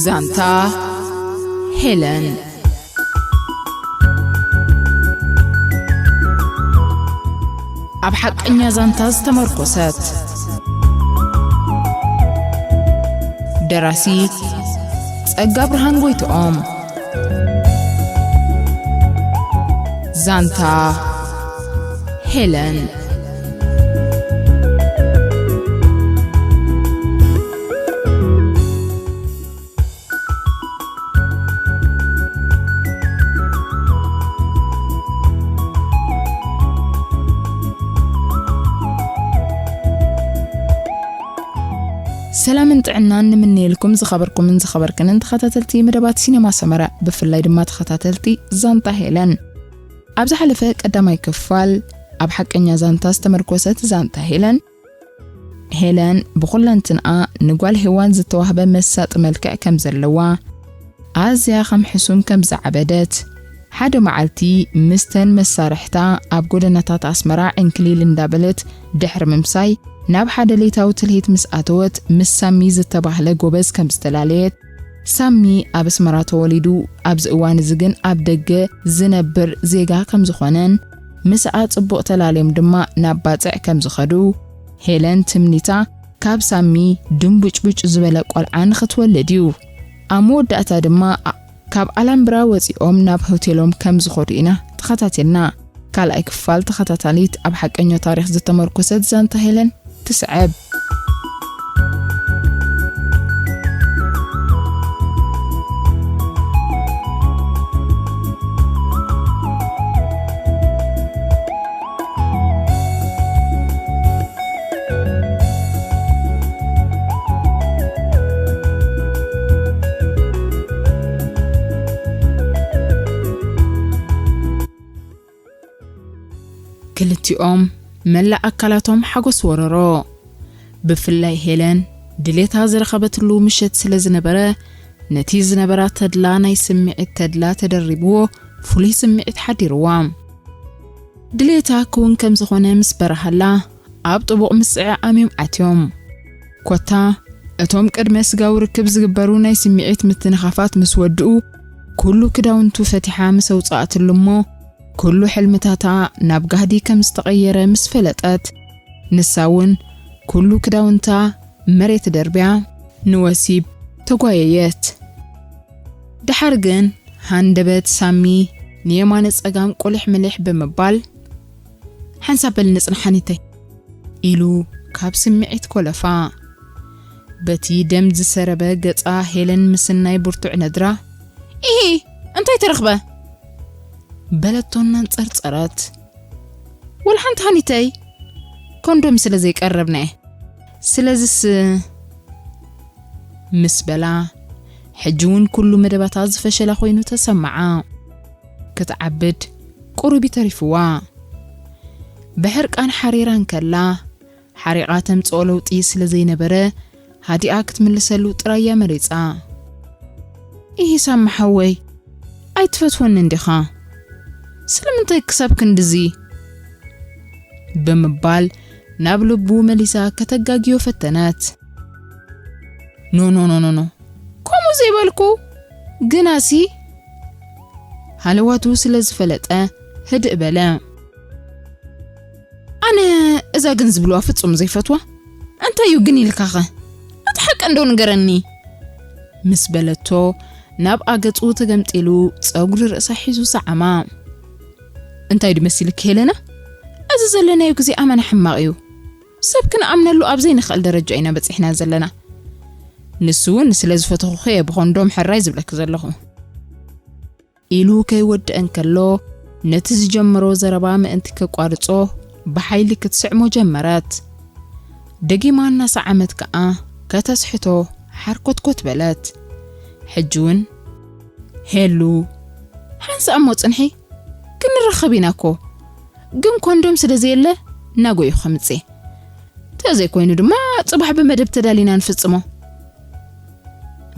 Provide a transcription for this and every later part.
ዛንታ ሄለን። ኣብ ሓቀኛ ዛንታ ዝተመርኮሰት። ደራሲ ጸጋ ብርሃን ጎይትኦም። ዛንታ ሄለን። ሰላምን ጥዕናን ንምነየልኩም ዝኸበርኩምን ዝኸበርክንን ተኸታተልቲ መደባት ሲነማ ሰመረ፣ ብፍላይ ድማ ተኸታተልቲ ዛንታ ሄለን። ኣብ ዝሓለፈ ቀዳማይ ክፋል ኣብ ሓቀኛ ዛንታ ዝተመርኮሰት ዛንታ ሄለን፣ ሄለን ብኹለንትንኣ ንጓል ሄዋን ዝተዋህበ መሳጢ መልክዕ ከም ዘለዋ፣ ኣዝያ ከም ሕሱም ከም ዝዓበደት፣ ሓደ መዓልቲ ምስተን መሳርሕታ ኣብ ጎደናታት ኣስመራ ዕንክሊል እንዳበለት ድሕሪ ምምሳይ፣ ናብ ሓደ ሌታዊ ትልሂት ምስ ኣተወት፣ ምስ ሳሚ ዝተባህለ ጎበዝ ከም ዝተላለየት፣ ሳሚ ኣብ ኣስመራ ተወሊዱ፣ ኣብዚ እዋን እዚ ግን ኣብ ደገ ዝነብር ዜጋ ከም ዝኾነን፣ ምስኣ ጽቡቕ ተላልዮም ድማ ናብ ባጽዕ ከም ዝኸዱ፣ ሄለን ትምኒታ ካብ ሳሚ ድንቡጭቡጭ ዝበለ ቆልዓ ንኽትወልድ እዩ። ኣብ መወዳእታ ድማ ኣ-፣ ካብ ኣላምብራ ወጺኦም ናብ ሆቴሎም ከም ዝኸዱ ኢና ተኸታቲልና። ካልኣይ ክፋል ተኸታታሊት ኣብ ሓቀኛ ታሪኽ ዝተመርኮሰት ዛንታ ሄለን ትስዕብ። ክልቲኦም መላእ ኣካላቶም ሓጎስ ወረሮ። ብፍላይ ሄለን ድሌታ ዝረኸበትሉ ምሸት ስለ ዝነበረ፣ ነቲ ዝነበራ ተድላ ናይ ስምዒት ተድላ ተደሪብዎ ፍሉይ ስምዒት ሓዲርዋ። ድሌታ ክውን ከም ዝኾነ ምስ በረሃላ፣ ኣብ ጥቡቕ ምስዕዓም እዮም ኣትዮም። ኮታ፣ እቶም ቅድመ ስጋዊ ርክብ ዝግበሩ ናይ ስምዒት ምትንኻፋት ምስ ወድኡ፣ ኩሉ ክዳውንቱ ፈቲሓ ምስ ኣውጽኣትሉ እሞ፣ ኩሉ ሕልምታታ ናብ ጋህዲ ከም ዝተቐየረ ምስ ፈለጠት፣ ንሳ እውን ኩሉ ክዳውንታ መሬት ደርብያ ንወሲብ ተጓየየት። ደሓር ግን ሃንደበት ሳሚ ንየማነ ጸጋም ቁልሕ ምልሕ ብምባል፣ "ሓንሳብ በል ንጽንሓኒተይ" ኢሉ ካብ ስምዒት ኮለፋ። በቲ ደም ዝሰረበ ገጻ ሄለን ምስናይ ብርቱዕ ነድራ፣ "ኢሂ፣ እንታይ ተረኽበ?" በለቶ እናንጸርጸረት። "ወላ ሓንቲ ሃኒተይ፣ ኮንዶም ስለ ዘይቀረብና እየ። ስለዚስ" ምስ በላ፣ ሕጂ እውን ኩሉ መደባታ ዝፈሸላ ኮይኑ ተሰምዓ። ክትዓብድ ቁሩብ ይተሪፍዋ። ብሕርቃን ሓሪራ እንከላ፣ ሓሪቓ ተምጽኦ ለውጢ ስለ ዘይነበረ፣ ሃዲኣ ክትምልሰሉ ጥራይ እያ መሪጻ። "ኢሂ ሳሚ ሓወይ፣ ኣይትፈትወንን ዲኻ? ስለምንታይ ክሳብ ክንድዚ?" ብምባል ናብ ልቡ መሊሳ ከተጋግዮ ፈተነት። "ኖ፣ ኖ፣ ኖ፣ ኖ፣ ኖ። ከምኡ ዘይበልኩ፣ ግናሲ" ሃለዋቱ ስለ ዝፈለጠ ህድእ በለ። "ኣነ እዛ ግን ዝብልዋ ፍጹም ዘይፈትዋ። እንታይ እዩ ግን ኢልካኸ? እቲ ሓቂ እንደው ንገረኒ" ምስ በለቶ፣ ናብ ኣገጹ ተገምጢሉ ጸጉሪ ርእሳ ሒዙ ሰዓማ። "እንታይ ድዩ መሲልኪ ሄለና? እዚ ዘለናዮ ግዜ ኣመና ሕማቕ እዩ። ሰብ ክንኣምነሉ ኣብ ዘይንኽእል ደረጃ ኢና በጺሕና ዘለና። ንሱ እውን ስለ ዝፈተኹኺ እየ ብኮንዶም ሕራይ ዝብለኪ ዘለኹ" ኢሉ ከይወድእ እንከሎ፣ ነቲ ዝጀመሮ ዘረባ ምእንቲ ከቋርጾ ብሓይሊ ክትስዕሞ ጀመረት። ደጊማ እናሰዓመት ከኣ ከተስሕቶ ሓርኮትኮት በለት። ሕጂ እውን፣ "ሄሉ፣ ሓንሳእ እሞ ጽንሒ፣ ክንራኸብ ኢና እኮ። ግን ኮንዶም ስለ ዘየለ፣ እናጎዩ ከምጽእ። ተዘይኮይኑ ድማ፣ ጽባሕ ብመደብ ተዳሊና ንፍጽሞ"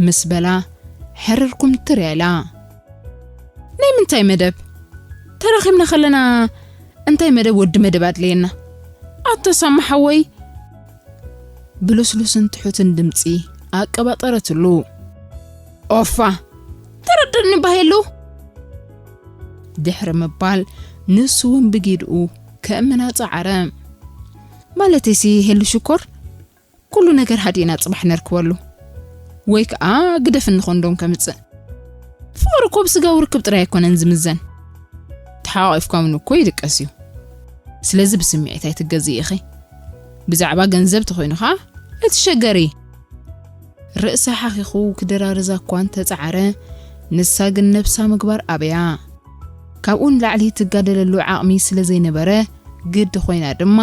ምስ በላ፣ ሕርር ኩምትር ኢላ። "ናይ ምንታይ መደብ? ተራኺብና ከለና እንታይ መደብ ወዲ መደብ ኣድለየና? ኣቶ ሳሚ ሓወይ!" ብልስሉስን ትሑትን ድምጺ ኣቀባጠረትሉ። ኦፋ፣ ተረድእኒ ባሄሉ። ድሕሪ ምባል ንሱ እውን ብጊድኡ ከእምና ጸዓረ። ማለተይሲ ሄሉ ሽኮር፣ ኩሉ ነገር ሃዲእና ጽባሕ ነርክበሉ። ወይ ከኣ ግደፍኒ ኮንዶም ከምጽእ። ፍቕሪ እኮ ብስጋዊ ርክብ ጥራይ ኣይኮነን ዝምዘን። ተሓቋቒፍካ እውን እኮ ይድቀስ እዩ። ስለዚ ብስምዒት ኣይትገዝኢ ኢኺ። ብዛዕባ ገንዘብ ተኾይኑ ኸኣ ኣይትሸገሪ። ርእሳ ሓኺኹ ክደራርዛ እኳ እንተጸዓረ፣ ንሳ ግን ነብሳ ምግባር ኣበያ። ካብኡ ንላዕሊ ትጋደለሉ ዓቕሚ ስለ ዘይነበረ፣ ግዲ ኮይና ድማ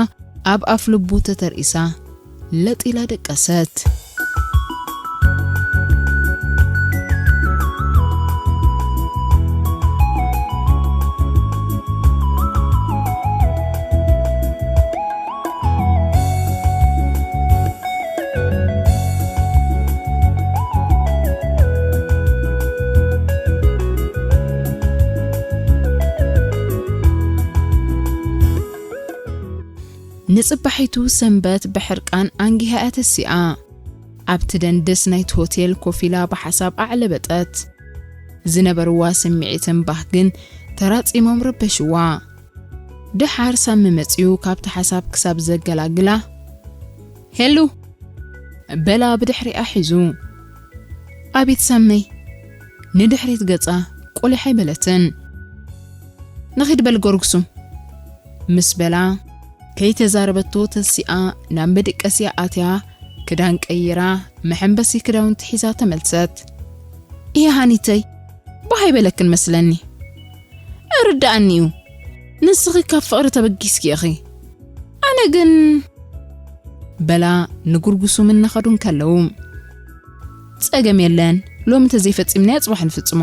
ኣብ ኣፍ ልቡ ተተርኢሳ ለጥ ኢላ ደቀሰት። ንጽባሒቱ ሰንበት ብሕርቃን ኣንጊሃ እያ ተሲኣ። ኣብቲ ደንደስ ናይቲ ሆቴል ኮፍ ኢላ ብሓሳብ ኣዕለበጠት። ዝነበርዋ ስምዒትን ባህግን ተራጺሞም ረበሽዋ። ደሓር ሳሚ መጺኡ ካብቲ ሓሳብ ክሳብ ዘገላግላ፣ "ሄሉ!" በላ ብድሕሪኣ ሒዙ። "ኣቤት ሳመይ!" ንድሕሪት ገጻ ቁሊሕ ኣይበለትን። "ንኺድ በል ጎርግሱ!" ምስ በላ፣ ከይተዛረበቶ ተሲኣ ናብ መደቀስያ ኣትያ፣ ክዳን ቀይራ፣ መሐንበሲ ክዳውንቲ ሒዛ ተመልሰት። "እየ ሃኒተይ፣ ባህ ኣይበለክን መስለኒ። እርድኣኒ'ዩ። ንስኺ ካብ ፍቕሪ ተበጊስኪ ኢኺ። ኣነ ግን" በላ ንጉርጉሱም እናኸዱ እንከለዉ። "ጸገም የለን፣ ሎሚ እንተዘይፈጺምናዮ ጽባሕ ንፍጽሞ።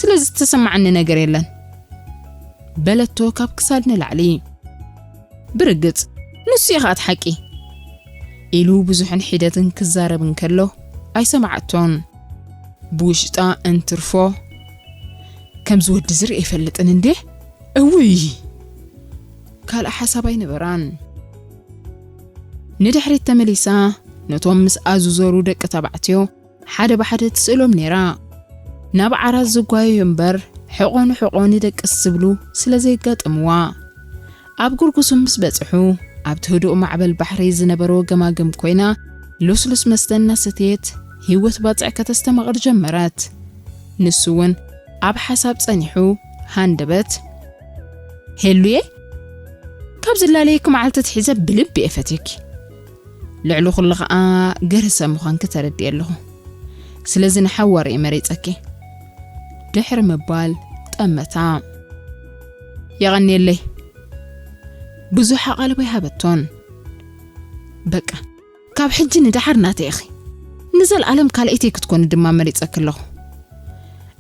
ስለዚ ዝተሰማዓኒ ነገር የለን" በለቶ ካብ ክሳድ ንላዕሊ። "ብርግጽ፣ ንሱ እዩ ኸኣ እቲ ሓቂ" ኢሉ ብዙሕን ሒደትን ክዛረብ እንከሎ ኣይሰማዓቶን። ብውሽጣ እንትርፎ፣ "ከምዚ ወዲ ዝርኢ ኣይፈልጥን እንዴ? እውይ!" ካልእ ሓሳብ ኣይነበራን። ንድሕሪት ተመሊሳ ነቶም ምስኣ ዝዞሩ ደቂ ተባዕትዮ ሓደ ብሓደ ትስእሎም ነይራ። ናብ ዓራት ዝጓየዩ እምበር ሕቖ ንሕቖ ንደቅስ ዝብሉ ስለ ዘየጋጥምዋ። ኣብ ጉርጉሱም ምስ በጽሑ፣ ኣብቲ ህዱእ ማዕበል ባሕሪ ዝነበሮ ገማግም ኮይና፣ ልስሉስ መስተ እናሰተየት ህይወት ባጽዕ ከተስተማቕር ጀመረት። ንሱ እውን ኣብ ሓሳብ ጸኒሑ ሃንደበት፣ "ሄሉየ፣ ካብ ዝላለየኪ መዓልቲ ኣትሒዘ ብልቢ እየ ፈትየኪ። ልዕሊ ኩሉ ኸኣ ገርህሰ ምዃንኪ ተረዲኤ ኣለኹ። ስለዚ ንሓዋሩ እየ መሪጸኪ" ድሕሪ ምባል ጠመታ። "የቐንየለይ" ብዙሕ ኣቓልቦ ኣይሃበቶን። "በቃ፣ ካብ ሕጂ ንደሓር ናተይ ኢኺ። ንዘለኣለም ካልኣይተይ ክትኮኒ ድማ መሪጸኪ ኣለኹ።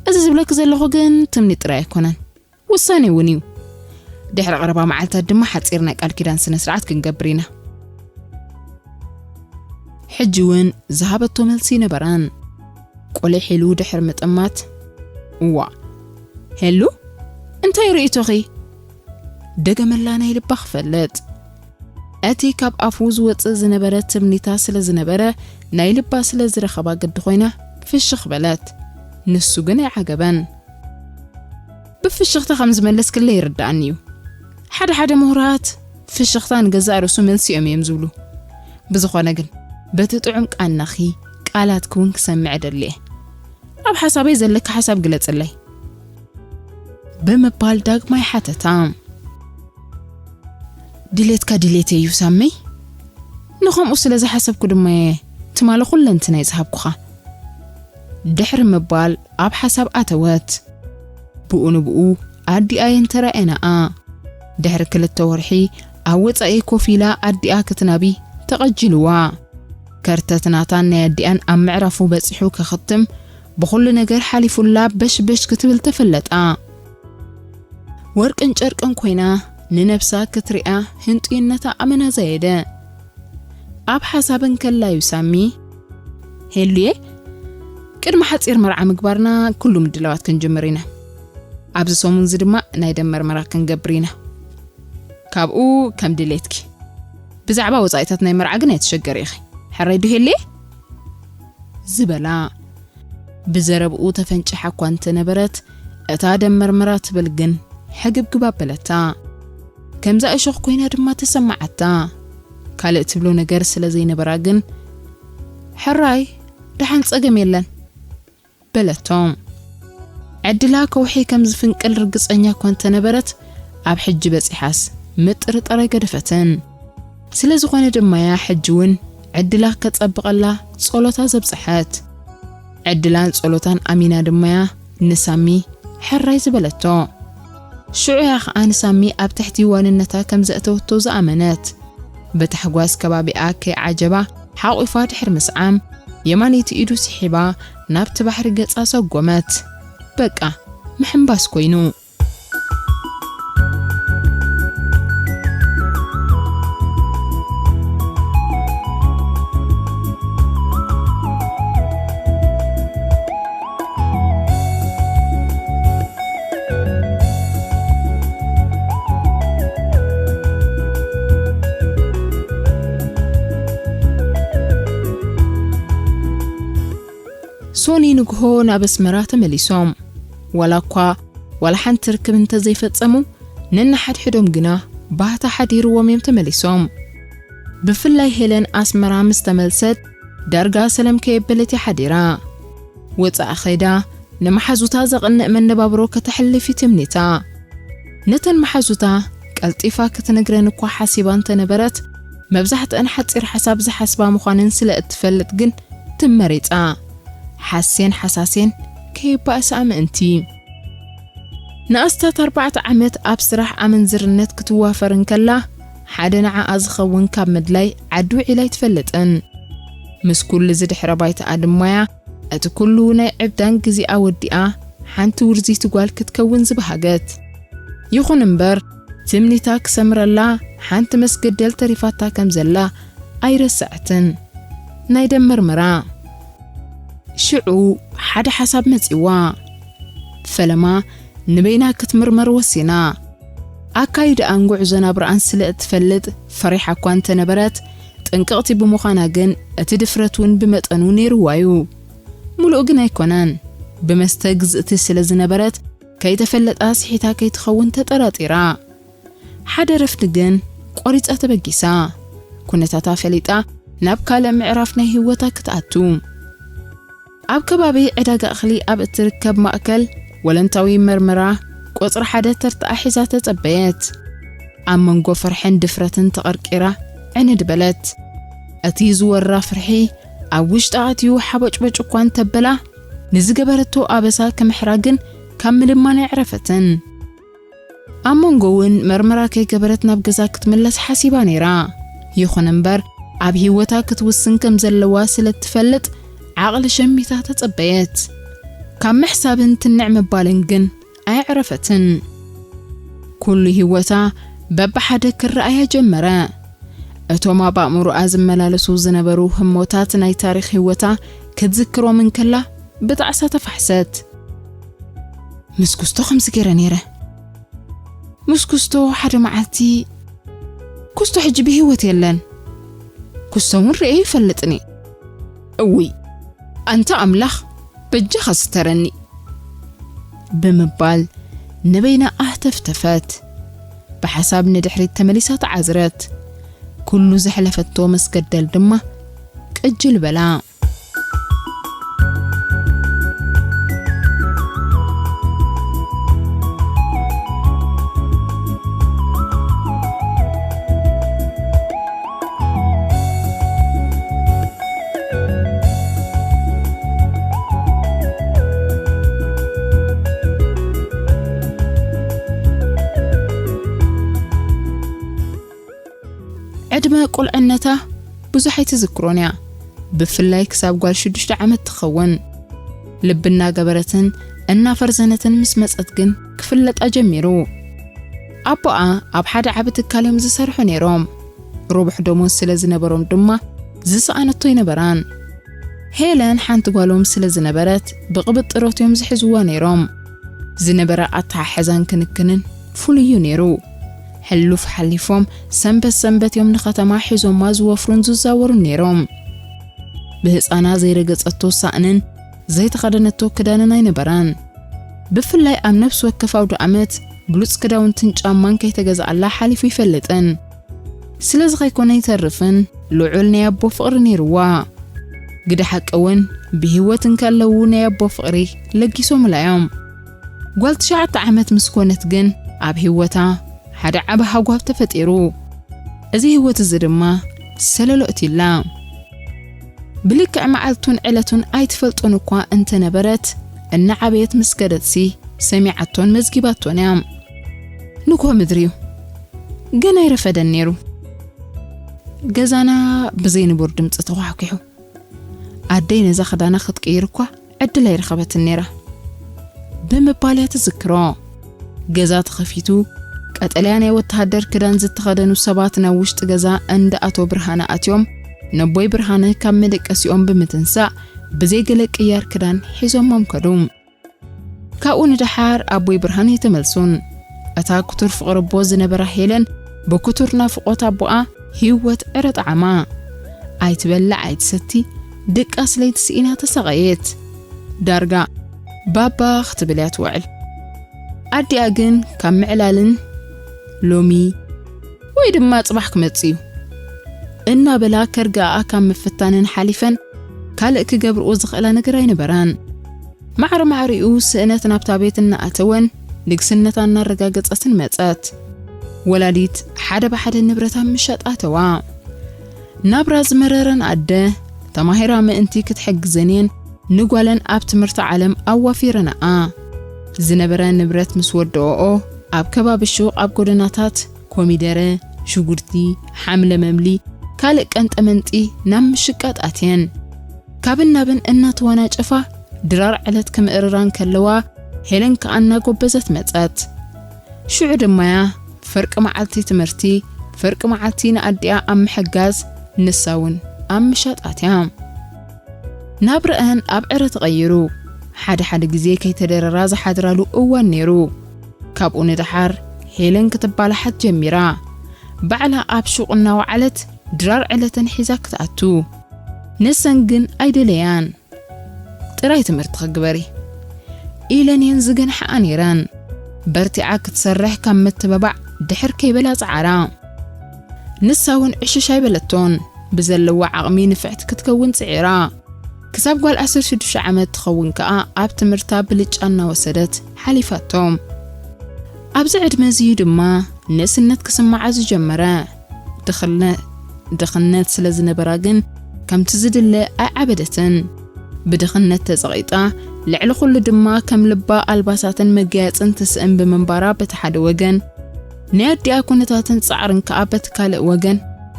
እዚ ዝብለኪ ዘለኹ ግን ትምኒት ጥራይ ኣይኮነን፣ ውሳኔ እውን እዩ። ድሕሪ ቀረባ መዓልታት ድማ ሓጺር ናይ ቃል ኪዳን ስነ ስርዓት ክንገብር ኢና" ሕጂ እውን ዝሃበቶ መልሲ ይነበራን። ቆሊሕ ኢሉ ድሕሪ ምጥማት፣ "እዋ፣ ሄሉ፣ እንታይ ርእይቶኺ?" ደገመላ ናይ ልባ ክፈልጥ። እቲ ካብ ኣፉ ዝወጽእ ዝነበረ ትምኒታ ስለ ዝነበረ፣ ናይ ልባ ስለ ዝረኸባ ግዲ ኮይና ፍሽኽ በለት። ንሱ ግን ኣይዓገበን። "ብፍሽኽታ ከም ዝመለስክለይ ይርድኣኒ እዩ። ሓደ ሓደ ምሁራት ፍሽኽታ ንገዛእ ርእሱ መልሲ እዮም እዮም ዝብሉ። ብዝኾነ ግን፣ በቲ ጥዑም ቃናኺ ቃላትኪ እውን ክሰምዕ እደሊ እየ። ኣብ ሓሳበይ ዘለኪ ሓሳብ ግለጽለይ" ብምባል ዳግማይ ሓተታ። "ድሌትካ ድሌተይ እዩ ሳመይ። ንኸምኡ ስለ ዝሓሰብኩ ድማ እየ ትማሊ ኩለንትናይ ዝሃብኩኻ" ድሕሪ ምባል ኣብ ሓሳብ ኣተወት። ብኡ ንብኡ ኣዲኣ የንተራኤናኣ። ድሕሪ ክልተ ወርሒ ኣብ ወጻኢ ኮፍ ኢላ ኣዲኣ ክትናቢ ተቐጂልዋ። ከርተት ናታን ናይ ኣዲኣን ኣብ ምዕራፉ በጺሑ ክኽትም፣ ብኹሉ ነገር ሓሊፉላ በሽበሽ ክትብል ተፈለጣ። ወርቅን ጨርቅን ኮይና ንነብሳ ክትሪኣ ህንጡይነታ ኣመና ዘየደ። ኣብ ሓሳብ እንከላ እዩ ሳሚ፣ "ሄሉየ፣ ቅድሚ ሓጺር መርዓ ምግባርና ኩሉ ምድላዋት ክንጅምር ኢና። ኣብዚ ሰሙን እዚ ድማ ናይ ደም መርመራ ክንገብር ኢና። ካብኡ ከም ድሌትኪ። ብዛዕባ ወጻኢታት ናይ መርዓ ግን ኣይትሸገሪ ኢኺ። ሕራይ ዶ ሄሉየ?" ዝበላ። ብዘረብኡ ተፈንጭሓ እኳ እንተነበረት፣ እታ ደም መርመራ ትብል ግን ሕግብግብ ኣበለታ። ከምዛ እሾኽ ኮይና ድማ ተሰማዓታ። ካልእ ትብሎ ነገር ስለ ዘይነበራ ግን፣ "ሕራይ፣ ደሓን ጸገም የለን" በለቶ። ዕድላ ከውሒ ከም ዝፍንቅል ርግጸኛ እኳ እንተነበረት፣ ኣብ ሕጂ በጺሓስ ምጥርጣር ኣይገደፈትን። ስለ ዝኾነ ድማ እያ ሕጂ እውን ዕድላ ከጸብቐላ ጸሎታ ዘብጽሐት። ዕድላን ጸሎታን ኣሚና ድማ እያ ንሳሚ ሕራይ ዝበለቶ። ሽዑ እያ ኸኣ ንሳሚ ኣብ ትሕቲ ዋንነታ ከም ዘእተወቶ ዝኣመነት። ብታሕጓስ ከባቢኣ ከይዓጀባ ሓቑፋ ድሕሪ ምስዓም፣ የማነይቲ ኢዱ ስሒባ ናብቲ ባሕሪ ገጻ ሰጎመት። በቃ፣ ምሕንባስ ኮይኑ። ሶኒ ንግሆ ናብ ኣስመራ ተመሊሶም። ዋላ እኳ ዋላ ሓንቲ ርክብ እንተዘይፈጸሙ፣ ነንሓድሕዶም ግና ባህታ ሓዲርዎም እዮም ተመሊሶም። ብፍላይ ሄለን ኣስመራ ምስ ተመልሰት፣ ዳርጋ ሰለም ከየበለት እያ ሓዲራ። ወጻኢ ኸይዳ፣ ንመሓዙታ ዘቕንእ መነባብሮ ከተሕልፍ እዩ ትምኒታ። ነተን መሓዙታ ቀልጢፋ ክትነግረን እኳ ሓሲባ እንተነበረት፣ መብዛሕትአን ሓጺር ሓሳብ ዝሓስባ ምዃነን ስለ እትፈልጥ ግን ትም መሪጻ። ሓሴን ሓሳሴን ከይባእስኣ ምእንቲ። ንኣስታት ኣርባዕተ ዓመት ኣብ ስራሕ ኣመንዝርነት ክትዋፈር እንከላ፣ ሓደ ንዓኣ ዝኸውን ካብ ምድላይ ዓዲ ውዒላ ኣይትፈልጥን። ምስ ኩሉ እዚ ድሕረ ባይታኣ ድማ እያ እቲ ኩሉ ናይ ዕብዳን ግዜኣ ወዲኣ ሓንቲ ውርዝይቲ ጓል ክትከውን ዝበሃገት። ይኹን እምበር፣ ትምኒታ ክሰምረላ ሓንቲ መስገደል ተሪፋታ ከም ዘላ ኣይረስዐትን። ናይ ደም መርመራ። ሽዑ ሓደ ሓሳብ መጺዋ። ፈለማ ንበይና ክትምርመር ወሲና። ኣካይዳኣን ጉዕዞ ናብራኣን ስለ እትፈልጥ ፈሪሓ እኳ እንተነበረት፣ ጥንቅቕቲ ብምዃና ግን እቲ ድፍረት እውን ብመጠኑ ነይርዋ እዩ። ምሉእ ግን ኣይኮነን። ብመስተ ግዝእቲ ስለ ዝነበረት፣ ከይተፈለጣ ስሒታ ከይትኸውን ተጠራጢራ። ሓደ ረፍዲ ግን ቆሪጻ ተበጊሳ። ኩነታታ ፈሊጣ ናብ ካልእ ምዕራፍ ናይ ህይወታ ክትኣቱ። ኣብ ከባቢ ዕዳጋ እኽሊ ኣብ እትርከብ ማእከል ወለንታዊ መርመራ ቁጽሪ ሓደ ተርታኣ ሒዛ ተጸበየት። ኣብ መንጎ ፍርሕን ድፍረትን ተቐርቂራ ዕንድ በለት። እቲ ዝወራ ፍርሒ ኣብ ውሽጣ ኣትዩ ሓቦጭቦጭ እኳ እንተበላ፣ ንዝገበረቶ ኣበሳ ክምሕራ ግን ካብ ምልማን ኣየዕረፈትን። ኣብ መንጎ እውን መርመራ ከይገበረት ናብ ገዛ ክትምለስ ሓሲባ ነይራ። ይኹን እምበር፣ ኣብ ህይወታ ክትውስን ከም ዘለዋ ስለ እትፈልጥ፣ ዓቕሊ ሸሚታ ተጸበየት። ካብ ምሕሳብን ትንዕ ምባልን ግን ኣየዕረፈትን። ኩሉ ህይወታ በብሓደ ክረኣያ ጀመረ። እቶም ኣብ ኣእምሮኣ ዝመላለሱ ዝነበሩ ህሞታት ናይ ታሪኽ ህይወታ ክትዝክሮም እንከላ፣ ብጣዕሳ ተፋሕሰት። ምስ ኩስቶ ከምዚ ገይረ ነይረ። ምስ ኩስቶ ሓደ መዓልቲ፣ ኩስቶ ሕጂ ብህይወት የለን። ኩስቶ እውን ርእየ ይፈልጥኒ። እውይ፣ ኣንታ ኣምላኽ፣ በጃኻ ስተረኒ፣ ብምባል ንበይና ኣህተፍተፈት። ብሓሳብ ንድሕሪት ተመሊሳ ተዓዝረት። ኩሉ ዘሕለፈቶ መስገደል ድማ ቅጅል በላ። ዕድመ ቁልዕነታ ብዙሕ ኣይትዝክሮን እያ፣ ብፍላይ ክሳብ ጓል ሽዱሽተ ዓመት ትኸውን። ልቢ እናገበረትን እናፈርዘነትን ምስ መጸት ግን ክፍለጣ ጀሚሩ። ኣቦኣ ኣብ ሓደ ዓቢ ትካል እዮም ዝሰርሑ ነይሮም። ርቡሕ ደሞዝ ስለ ዝነበሮም ድማ ዝሰኣነቶ ኣይነበራን። ሄለን ሓንቲ ጓሎም ስለ ዝነበረት ብቕብጥሮት እዮም ዝሕዝዋ ነይሮም። ዝነበረ ኣተሓሕዛን ክንክንን ፍሉይ እዩ ነይሩ። ሕሉፍ ሓሊፎም ሰንበት ሰንበት እዮም ንኸተማ ሒዞማ ዝወፍሩን ዝዛወሩን ነይሮም። ብህፃና ዘይረገፀቶ ሳእንን ዘይተኸደነቶ ክዳንን ኣይነበራን። ብፍላይ ኣብ ነፍሲ ወከፍ ኣውደ ዓመት ብሉጽ ክዳውንትን ጫማን ከይተገዝኣላ ሓሊፉ ይፈልጥን። ስለዚ ከይኮነ ይተርፍን ልዑል ናይ ኣቦ ፍቕሪ ነይርዋ። ግደ ሓቂ እውን ብህይወት እንከለዉ ናይ ኣቦ ፍቕሪ ለጊሶምላ እዮም። ጓል ትሽዓተ ዓመት ምስ ኮነት ግን ኣብ ህይወታ ሓደ ዓቢ ሃጓፍ ተፈጢሩ። እዚ ህይወት እዚ ድማ ሰለሎ እትዩላ። ብልክዕ መዓልቱን ዕለቱን ኣይትፈልጦን እኳ እንተነበረት፣ እናዓበየት ምስ ከደትሲ ሰሚዓቶን መዝጊባቶን እያ። ንግሆ ምድሪ እዩ። ገና ኣይረፈደን ነይሩ። ገዛና ብዘይ ንቡር ድምፂ ተኳሕኲሑ። ኣደይ ነዛ ክዳና ክትቅይር እኳ ዕድል ኣይረኸበትን ነይራ ብምባል እያ ትዝክሮ። ገዛ ተኸፊቱ፣ ቀጠልያ ናይ ወተሃደር ክዳን ዝተኸደኑ ሰባት ናብ ውሽጢ ገዛ እንዳ ኣቶ ብርሃነ ኣትዮም፣ ነቦይ ብርሃነ ካብ መደቀሲኦም ብምትንሳእ ብዘይ ገለ ቅያር ክዳን ሒዞሞም ከዱ። ካብኡ ንደሓር ኣቦይ ብርሃነ ኣይተመልሱን። እታ ክቱር ፍቕሪ ኣቦ ዝነበራ ሄለን ብክቱር ናፍቖት ኣቦኣ ህይወት ዕረ ጠዓማ። ኣይትበልዕ ኣይትሰቲ፣ ድቃስ ለይቲ ስኢና ተሰቐየት። ዳርጋ ባባ ክትብል እያ ትውዕል። ኣዲኣ ግን ካብ ምዕላልን ሎሚ ወይ ድማ ጽባሕ ክመጽእ እዩ እናበላ ከርግኣኣ ካብ ምፍታንን ሓሊፈን ካልእ ክገብርኦ ዝኽእላ ነገር ኣይነበራን። ማዕረ ማዕሪኡ ስእነት ናብታ ቤት እናኣተወን ንግስነታ እናረጋገጸትን መጸት። ወላዲት ሓደ ብሓደ ንብረታ ምሻጥ ኣተዋ። ናብራ ዝመረረን ኣደ ተማሂራ ምእንቲ ክትሕግዘን እየን ንጓለን ኣብ ትምህርቲ ዓለም ኣዋፊረንኣ። ዝነበረ ንብረት ምስ ወደኦኦ ኣብ ከባቢ ሹቕ ኣብ ጎደናታት ኮሚደረ፣ ሽጉርቲ፣ ሓምለ መምሊ፣ ካልእ ቀንጠመንጢ ናብ ምሽቃጥ ኣትየን። ካብን ናብን እናተወናጨፋ ድራር ዕለት ክምእርራ እንከለዋ ሄለን ከኣ እናጎበዘት መጸት። ሽዑ ድማያ ፍርቂ መዓልቲ ትምህርቲ፣ ፍርቂ መዓልቲ ንኣዲኣ ኣብ ምሕጋዝ፣ ንሳ እውን ኣብ ምሻጥ ኣትያ። ናብረአን ኣብ ዕረ ተቐይሩ። ሓደ ሓደ ግዜ ከይተደረራ ዝሓድራሉ እዋን ነይሩ። ካብኡ ንደሓር ሄለን ክትባላሓት ጀሚራ። ባዕላ ኣብ ሹቕ እናወዓለት ድራር ዕለተን ሒዛ ክትኣቱ። ንሰን ግን ኣይደለያን። ጥራይ ትምህርቲ ክግበሪ ኢለን እየን ዝገንሓኣ ነይረን። በርቲዓ ክትሰርሕ ካብ ምትብባዕ ድሕር ከይበላ ጸዓራ። ንሳ እውን ዕሽሽ ኣይበለቶን። ብዘለዋ ዓቕሚ ንፍዕቲ ክትከውን ጽዒራ። ክሳብ ጓል ዓሰርተ ሽዱሽተ ዓመት ትኸውን ከኣ ኣብ ትምህርታ ብልጫ እናወሰደት ሓሊፋቶ። ኣብዚ ዕድመ እዚ'ዩ ድማ ንእስነት ክስምዓ ዝጀመረ። ድኽነ-፣ ድኽነት ስለ ዝነበራ ግን ከምቲ ዝድለ ኣይዓበደትን። ብድኽነት ተጸቒጣ፣ ልዕሊ ኩሉ ድማ ከም ልባ ኣልባሳትን መጋየጽን ትስእን ብምንባራ በቲ ሓደ ወገን፣ ናይ ኣዲኣ ኩነታትን ጻዕርን ከኣ በቲ ካልእ ወገን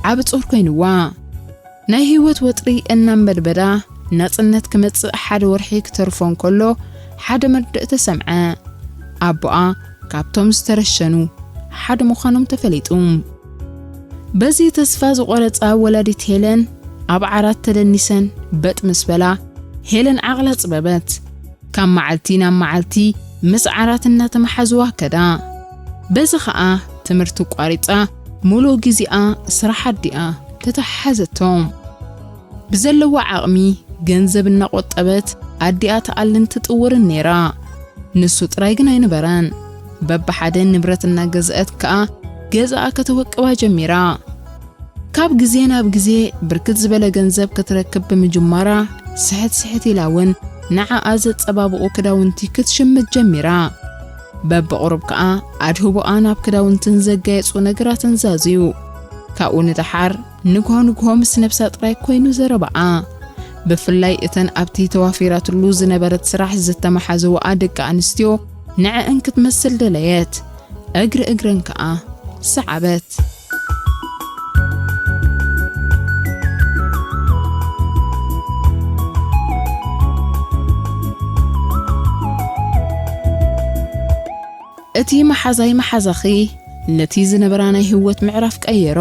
ዓቢ ጾር ኮይንዋ። ናይ ህይወት ወጥሪ እናንበድበዳ ናጽነት ክመጽእ ሓደ ወርሒ ክተርፎ እንከሎ ሓደ መርድእ ተሰምዐ። ኣቦኣ ካብቶም ዝተረሸኑ ሓደ ምዃኖም ተፈሊጡ። በዚ ተስፋ ዝቖረጻ ወላዲት ሄለን ኣብ ዓራት ተደኒሰን በጥ ምስ በላ፣ ሄለን ዓቕላ ጽበበት። ካብ መዓልቲ ናብ መዓልቲ ምስ ዓራት እናተመሓዝዋ ከዳ። በዚ ኸኣ ትምህርቲ ቋሪጻ ምሉእ ግዜኣ ስራሕ ኣዲኣ ተተሓሓዘቶ። ብዘለዋ ዓቕሚ ገንዘብ እናቖጠበት ኣዲኣ ትኣልን ትጥውርን ነይራ። ንሱ ጥራይ ግን ኣይነበረን። በብሓደ ንብረት እናገዝአት ከኣ ገዛኣ ከተወቅባ ጀሚራ። ካብ ግዜ ናብ ግዜ ብርክት ዝበለ ገንዘብ ክትረክብ ብምጅማራ፣ ስሕት ስሕት ኢላ እውን ንዓኣ ዘጸባብቑ ክዳውንቲ ክትሽምት ጀሚራ። በብቑሩብ ከኣ ኣድህቦኣ ናብ ክዳውንትን ዘጋየጹ ነገራትን ዛዝዩ። ካብኡ ንደሓር ንግሆ ንግሆ ምስ ነብሳ ጥራይ ኮይኑ ዘረባኣ። ብፍላይ እተን ኣብቲ ተዋፊራትሉ ዝነበረት ስራሕ ዝተመሓዘዋኣ ደቂ ኣንስትዮ ንዐአን ክትመስል ደለየት። እግሪ እግረን ከኣ ሰዓበት። እቲ መሓዛይ መሓዛኺ ነቲ ዝነበራ ናይ ህይወት ምዕራፍ ቀየሮ።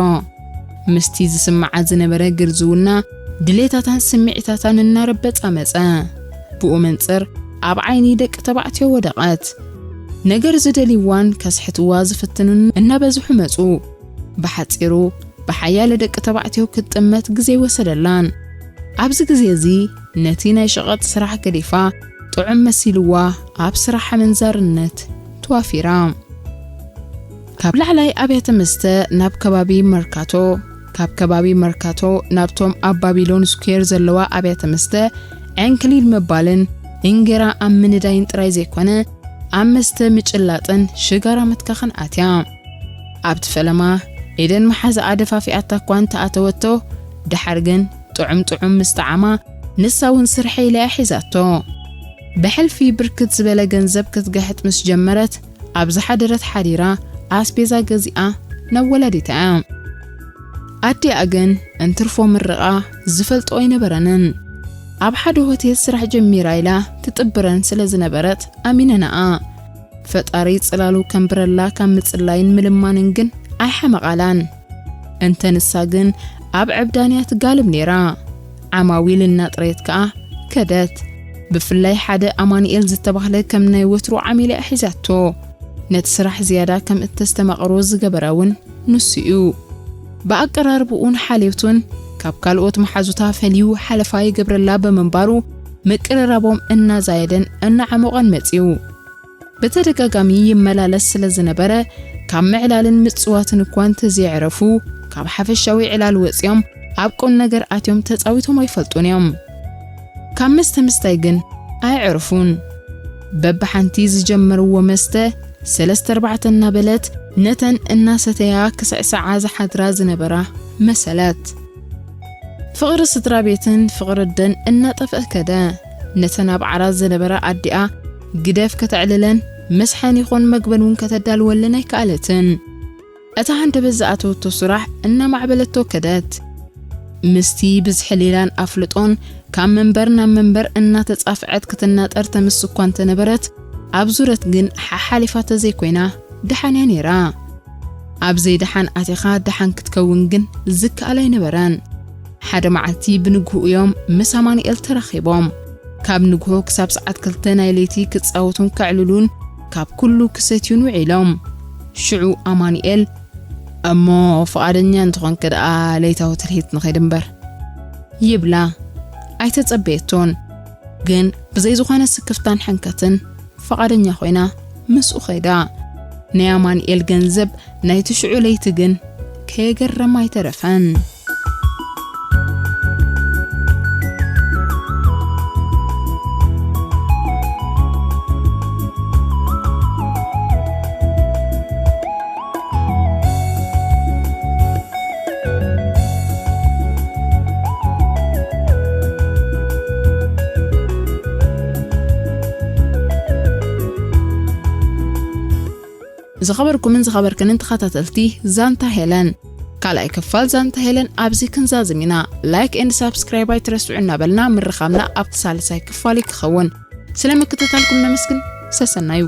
ምስቲ ዝስምዓ ዝነበረ ግርዝውና ድሌታታን ስምዒታታን እናረበጻ መጸ። ብኡ መንጽር ኣብ ዓይኒ ደቂ ተባዕትዮ ወደቐት። ነገር ዝደልይዋን ከስሕትዋ ዝፍትኑን እናበዝሑ መጹ። ብሓጺሩ ብሓያለ ደቂ ተባዕትዮ ክትጥመት ግዜ ወሰደላን። ኣብዚ ግዜ እዚ ነቲ ናይ ሸቐጥ ስራሕ ገዲፋ፣ ጥዑም መሲልዋ ኣብ ስራሕ ኣመንዛርነት ተዋፊራ። ካብ ላዕላይ ኣብያተ መስተ ናብ ከባቢ መርካቶ፣ ካብ ከባቢ መርካቶ ናብቶም ኣብ ባቢሎን ስኩዌር ዘለዋ ኣብያተ መስተ ዕንክሊል ምባልን እንጌራ ኣብ ምንዳይን ጥራይ ዘይኮነ፣ ኣብ መስተ ምጭላጥን ሽጋራ ምትካኽን ኣትያ። ኣብቲ ፈለማ፣ ኤደን መሓዛኣ ደፋፊኣታ እኳ እንተኣተወቶ፣ ደሓር ግን ጥዑም ጥዑም ምስ ጠዓማ፣ ንሳ እውን ስርሐይ ኢላ እያ ሒዛቶ። ብሕልፊ ብርክት ዝበለ ገንዘብ ክትገሕጥ ምስ ጀመረት፣ ኣብ ዝሓደረት ሓዲራ ኣስቤዛ ገዚኣ ናብ ወላዲታ እያ። ኣዲኣ ግን እንትርፎ ምርቓ ዝፈልጦ ኣይነበረንን። ኣብ ሓደ ሆቴል ስራሕ ጀሚራ ኢላ ትጥብረን ስለ ዝነበረት ኣሚነናኣ። ፈጣሪ ጽላሉ ከንብረላ ካብ ምጽላይን ምልማንን ግን ኣይሓመቓላን። እንተ ንሳ ግን ኣብ ዕብዳን እያ ትጋልብ ነይራ። ዓማዊል እናጥረየት ከኣ ከደት። ብፍላይ ሓደ ኣማኑኤል ዝተባህለ ከም ናይ ወትሩ ዓሚል እያ ሒዛቶ። ነቲ ስራሕ ዝያዳ ከም እተስተማቕሮ ዝገበረ እውን ንሱ እዩ። ብኣቀራርብኡን ሓልዮቱን ካብ ካልኦት መሓዙታ ፈልዩ ሓለፋ ይገብረላ ብምንባሩ፣ ምቅርራቦም እናዛየደን እናዓሞቐን መጺኡ። ብተደጋጋሚ ይመላለስ ስለ ዝነበረ፣ ካብ ምዕላልን ምጽዋትን እኳ እንተዘየዕረፉ፣ ካብ ሓፈሻዊ ዕላል ወጺኦም ኣብ ቁም ነገር ኣትዮም ተጻዊቶም ኣይፈልጡን እዮም። ካብ መስተ ምስታይ ግን ኣየዕርፉን። በብሓንቲ ዝጀመርዎ መስተ ሰለስተ ኣርባዕተ እናበለት ነተን እናሰተያ ክስዕስዓ ዝሓድራ ዝነበራ መሰለት። ፍቕሪ ስድራ ቤትን ፍቕሪ ኣደን እናጠፍአ ከደ። ነተን ኣብ ዓራት ዝነበራ ኣዲኣ ግደፍ ከተዕልለን፣ መስሐን ይኹን መግበን እውን ከተዳልወለን ኣይከኣለትን። እታ ሃንደበት ዝኣተወቶ ስራሕ እናማዕበለቶ ከደት። ምስቲ ብዝሒ ሌላን ኣፍልጦን ካብ መንበር ናብ መንበር እናተጻፍዐት ክትናጠር ተምስ እኳ እንተነበረት፣ ኣብ ዙረት ግን ሓሓሊፋ ተዘይኮይና ደሓን እያ ነይራ። ኣብ ዘይደሓን ኣቲኻ ደሓን ክትከውን ግን ዝከኣል ኣይነበረን። ሓደ መዓልቲ ብንግሆ እዮም ምስ ኣማኑኤል ተራኺቦም። ካብ ንግሆ ክሳብ ሰዓት ክልተ ናይ ለይቲ ክጻወቱን ከዕልሉን፣ ካብ ኩሉ ክሰትዩን ውዒሎም። ሽዑ ኣማኑኤል፣ "እሞ ፍቓደኛ እንተኾንኪ ደኣ ለይታዊ ትልሂት ንኸይድ እምበር?" ይብላ። ኣይተጸበየቶን። ግን ብዘይ ዝኾነ ስክፍታን ሕንከትን ፍቓደኛ ኮይና ምስኡ ኸይዳ። ናይ ኣማኑኤል ገንዘብ ናይቲ ሽዑ ለይቲ ግን ከየገረማ ኣይተረፈን። ዝኸበርኩምን ዝኸበርክንን ተኸታተልቲ ዛንታ ሄለን፣ ካልኣይ ክፋል ዛንታ ሄለን ኣብዚ ክንዛዝም ኢና። ላይክ ኤንድ ሳብስክራይብ ኣይትረስዑ እናበልና፣ ምርኻብና ኣብቲ ሳልሳይ ክፋል ክኸውን። ስለ ምክትታልኩም ነመስግን። ሰሰናዩ።